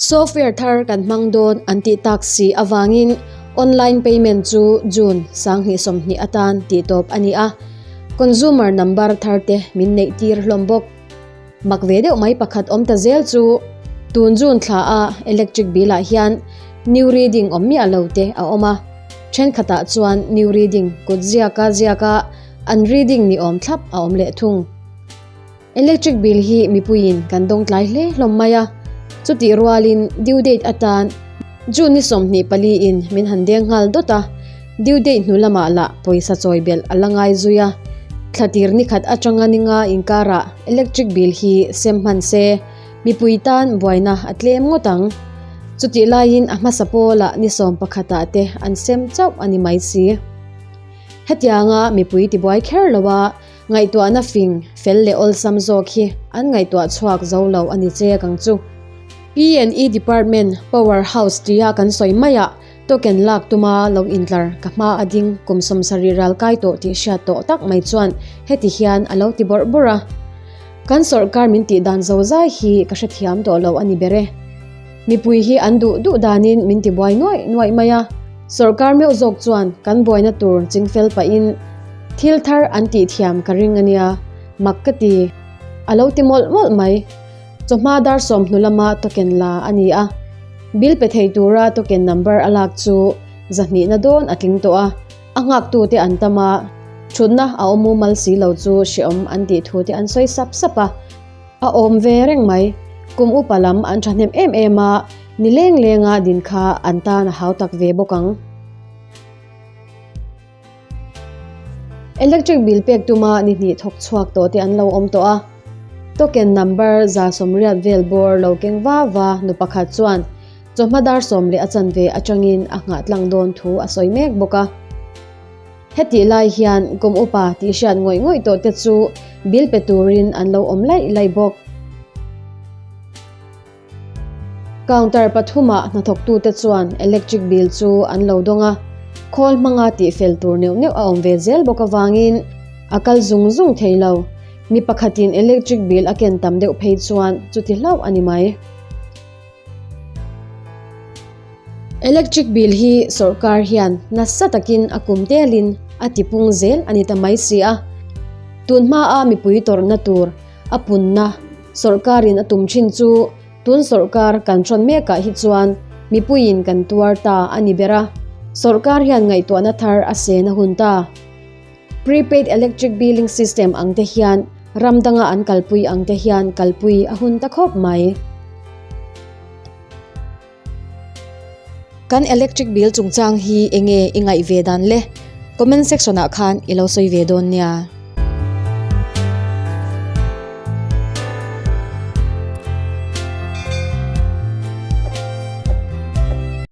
Software thar kan hmang dawn an tih tak si avangin online payment chu June 2020 atan tihtawp a ni a, consumer number thar te min neih tir hlawm bawk. Mak ve deuh mai pakhat awm ta zel chu tun June thla a electric bill ah hian new reading awm miah lo te a awm a, thenkhatah chuan new reading kut ziaka ziaka an reading ni awm thlap a awm leh thung. Electric bill hi mipuiin kan dawng tlai hle hlawm mai a, chutih rualin due date atan June ni 24 in min han deng nghal dawt a, due date hnu lamah lah pawisa chawi belh a la ngai zui a, thla tir ni khat atanga ni nga inkarah electric bill hi sem hman se, mipui tan buaina a tlem ngawt ang. Chutih laiin a hmasa pawlah ni sawmpakhatah te an sem chauh a ni mai si. Hetianga mipui tibuai kher lo a, Ngaihtuahna fing, fel leh awlsam zawk hi an ngaihtuah chhuak zo lo a ni che kang chu. P&E Department Power House tia kan sawi maiah token lak tuma lo intlar ka hma a ding kum 70 ral kai tawh tih hriat tawh tak mai chuan heti hian a lo ti bawrh bawrh a. Kan sawrkar min tih dan zozai hi ka hrethiam tawh lo a ni ber e. Mipui hi an duh duh danin min ti buai nuaih nuaih mai a, sawrkar meuh zawk chuan kan buaina tur chingfel pahin thil thar an tih thiam ka ring a nia, mak ka ti. A lo ti mawlh mawlh mai. Chawhma dar 10 lama token la a ni a, bill pe thei tura token number a lak chu zahnihna dawn a tling tawh a, a nghaktute an tam a, thutna a awm mumal si lo chu hrehawm an tih thu te an sawi sap sap a. A awm ve reng mai. Kum upa lam an thahnem em em a, ni leng lenga din kha an tan a hau tak ve bawk ang. Electric bill pek tuma ni hnih thawk chhuak tawh te an lo awm tawh a. Token number 180 vel bawr lo keng va va nu pakhat chuan chawhma dar 10 leh a chanve atangin a nghah tlang dawn thu a sawi mek bawk a. Hetih lai hian kum upa tih hriat ngawih ngawih tawh te chu bill pe turin an lo awm laih laih bawk. Counter pathumah hnathawktute chuan electric bill chu an lo dawng a, khawl hmanga tihfel tur neuh neuh a awm ve zel bawk avangin a kal zung zung thei lo. Mi pakhatin electric bill a ken tam deuh phei chuan chuti hlauh a ni mai. Electric bill hi sawrkar hian nasa takin a kum telin a tipung zel a ni ta mai si a. Tun hmaa mipui tawrhna tur a punna sawrkarin a tum thin chu tun sawrkar kan hrawn mekah hi chuan mipuiin kan tuar ta a ni ber a. Sawrkar hian ngaihtuahna thar a sen a hun ta. Prepaid electric billing system ang te hian ram danga an kalpui ang te hian kalpui a hun ta khawp mai. Kan electric bill chungchang hi enge i ngaih ve dan le? Comment section ah khan i lo sawi ve dawn nia.